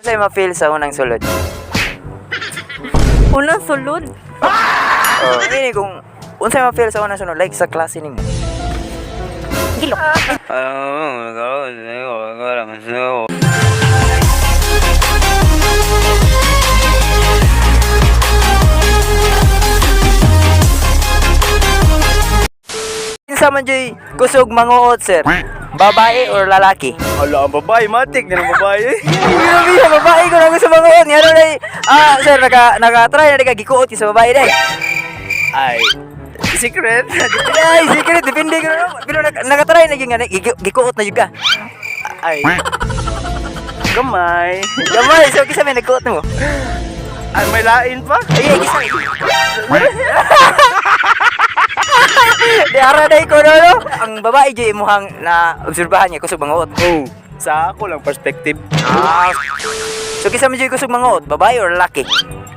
Unsay ma-feel sa unang sulod? Unang sulod? Oh, meaning kung unsay ma-feel sa unang sulod like sa klase nimo. Gilok. Kinsa man juy kusog manguot, sir? Babae or lalaki? Ala, ang babae, matik na ng babae eh. Grabe siya, babae ko na gusto manguot. Nga na sir, naka-try na di ka gikuot sa babae dai. Ay, secret. Ay, secret, depende ko na. Pero naka-try na gyud nga gikuot na gyud ka. Ay, gamay. Gamay, so kisa may nagkuot nimo. Ay, may lain pa. Ay, ay, kisa. Di ara day ko no, no. Ang babae jud imuhang na obserbahan niya kusog manguot. Oh, sa ako lang perspective. Ah. So kisa man jud kusog manguot, babae or lalaki?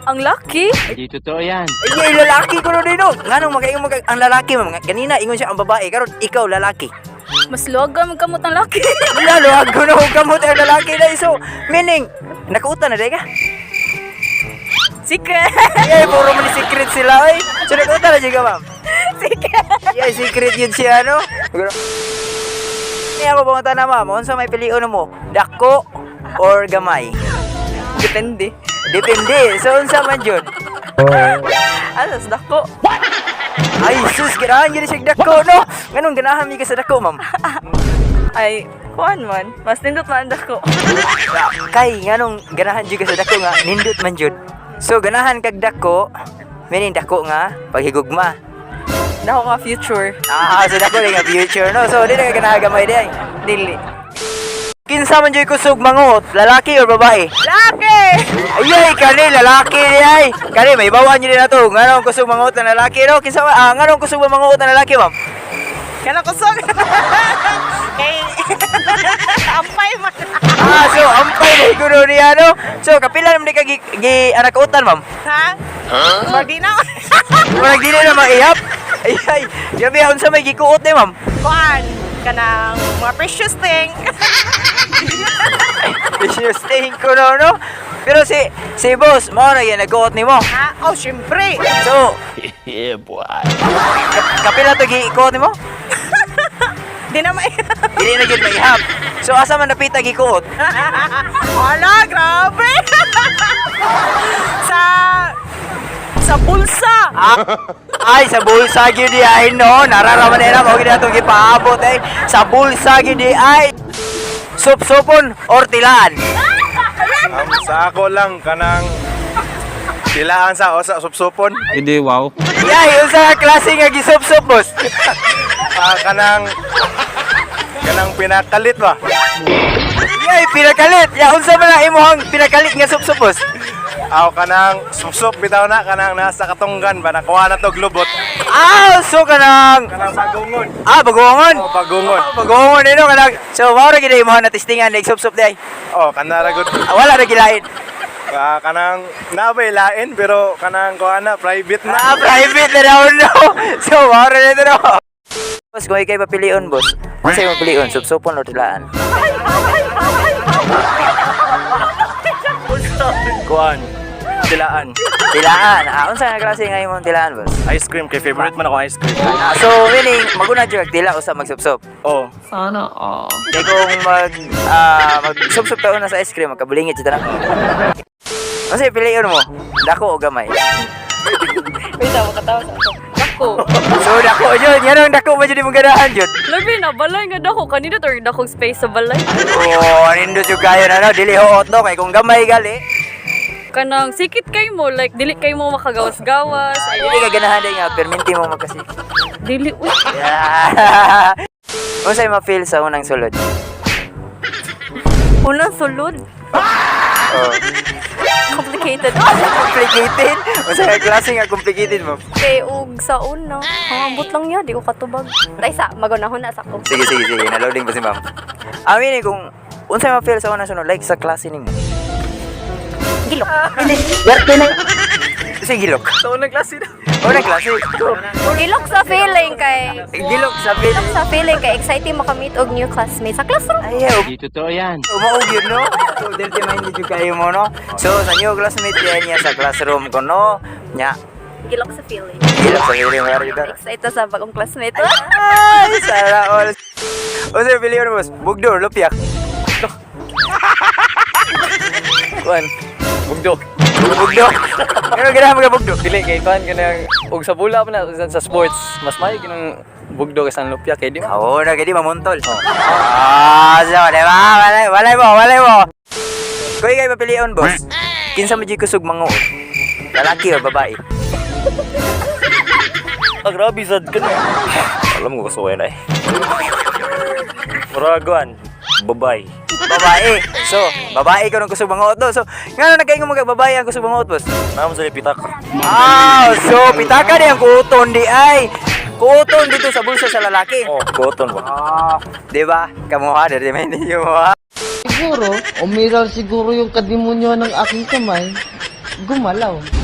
Ang lucky? Di totoo yan. Ay, ay, lalaki ko no din no. Nganong makaingon mo ang lalaki mo ganina ingon siya ang babae karon ikaw lalaki. Mas luwag ka magkamot ang lucky. Lalo ang gulo kamot ang lalaki na so meaning nakuutan na day ka. Secret. Ay, puro man secret sila ay. So nakuutan na jud ka, ma'am. Secret. Ay, secret yun siya no. Niya ako pumunta na, ma'am. Unsa may pilion mo? Dako or gamay? Depende. Depende. So unsa man jud? Alas, dako. Ay, sus, ganahan gyud siya dako no. Nganong ganahan mi ka sa dako, ma'am? Ay, kuan man. Mas nindot man ang dako. Kay nganong ganahan jud ka sa dako nga nindot man jud. So ganahan kag dako, meaning dako nga paghigugma. Dako nga future. Ah, so dako nga future no. So di na ka ganahan gamay di ay. Dili. Kinsa man jud kusog manguot, lalaki or babae? Lucky! Ay, ay kani lalaki ni ay. Kani may bawaan jud na to. Nganong kusog manguot na lalaki no? Kinsa nganong kusog manguot na lalaki, ma'am? Kaya kusog. Kay ampay man. Ah, so ampay na kuno niya no. So kapila naman di ka gi anakautan, ma'am? Ha? Huh? Di na. Murag dili na maihap. Ay ay, grabe unsa may gikuot ni ma'am? Kuan kanang mga precious thing. Precious thing ko no, no? Pero si boss, mao na yan nagkuot nimo. Ha? Oh, syempre. So, Yeah, boy. Kapila to gikuot nimo? Di na may. Dili na gyud maihap. So asa man napita gikuot? Ala, grabe. Sa bulsa. Ah, ay, sa bulsa gyud di ay no. Nararaman na mao gyud atong gipaabot ay. Sa bulsa gyud di ay. Sup-supon or tilaan. Sa ako lang, kanang tilaan sa o sa supsupon. Hindi, wow. Yay, unsa nga klase nga gisup-sup, boss? Ah, kanang pinakalit ba? Yay, pinakalit. Ya, unsa man ang imong pinakalit nga sup-sup, boss? Aw, kanang supsup bitaw na kanang nasa katunggan ba nakuha na to glubot. Ah, so kanang Kanang bagungon. Ah, bagongon. Oh, bagungon. Ah, bagongon eh, no kanang. So, mao ra gid imong na testingan like sup-sup day. Oh, kanara gud. Ah, wala ra gilain. Ah, kanang nabay lain pero kanang kuha na private na. Ah, private na daw no. So, mao ra nito no. Boss, kung ikay papilion, boss. Unsa imong pilion, sup-supon or tilaan? Kuan. Tilaan. Tilaan. Ah, unsa nga klase nga imong tilaan, boss? Ice cream kay favorite man ako ice cream. Ah, so, meaning maguna jud kag tila usa magsupsop. Oh, Sana all. Kay kung mag supsup taon na sa ice cream, magkabulingit jud na. Unsa pilion mo? Dako o gamay? Wait, ako katawa sa ako. Dako. So dako jud, nganong dako man jud imong ganahan jud? Labi na, balay nga dako. Kanina to, dakong space sa balay. Oh, nindot jud kayo na no, dili huot no kay kung gamay gali. Kanang sikit kay mo, like, dili kay mo makagawas-gawas. Ay, Dili ka ganahan day nga perminti mo magkasi. dili, uy. Yeah. Unsay ma-feel sa unang sulod? Unang sulod. Oh. Complicated. Complicated? Unsay nga klase nga complicated mo? Kay og sa una. Ang ambot lang niya, di ko katubag. Tay sa, magunahon na sa ko. Sige, sige, sige. Na-loading pa si ma'am. Amin eh, kung unsay ma-feel sa unang sulod, like sa klase nimo. Gilok. Sige, gilok. sa unang klase na. Unang klase. Gilok sa feeling kay Gilok sa feeling. Gilok sa feeling kay exciting makamit og new classmates sa classroom. Ayaw, Di totoo yan. umaog yun, no? So, dirty minded yung kayo mo, no? So, sa new classmate yan niya sa classroom ko, no? Nya, Gilok sa feeling. gilok sa feeling, wala rin. Excited sa bagong classmate. Ay, sana all. O sir, pili mo, boss. Bugdo or lupiak? Kuan. Bugdo. Bugdo. Pero ganahan mga bugdo. Dili kay kuan kanang og sa bula pa na sa sports, mas maayo kinang bugdo kaysa ang lupya kay di mo. Oo, na gadi mamuntol. Ah, so, di ba? Walay, walay mo, walay mo. Kuy kay mapilion, boss. Kinsa mo jud kusog manguot? Lalaki o babae? Ah, grabe sad ka na. Alam ko kasuway na eh. Muraguan, babay. Babae. So, babae ko nung kusog manguot do. So, ngano nagkaingon mga babae ang kusog manguot, boss? Naman sa pitak. Ah, so pitaka ni ang kuton di ay. Kuton dito sa bulsa sa lalaki. Oh, kuton ba? Ah, di ba? Kamuha, di ba hindi mo ha? Siguro, umiral siguro yung kadimonyo ng aking kamay, gumalaw.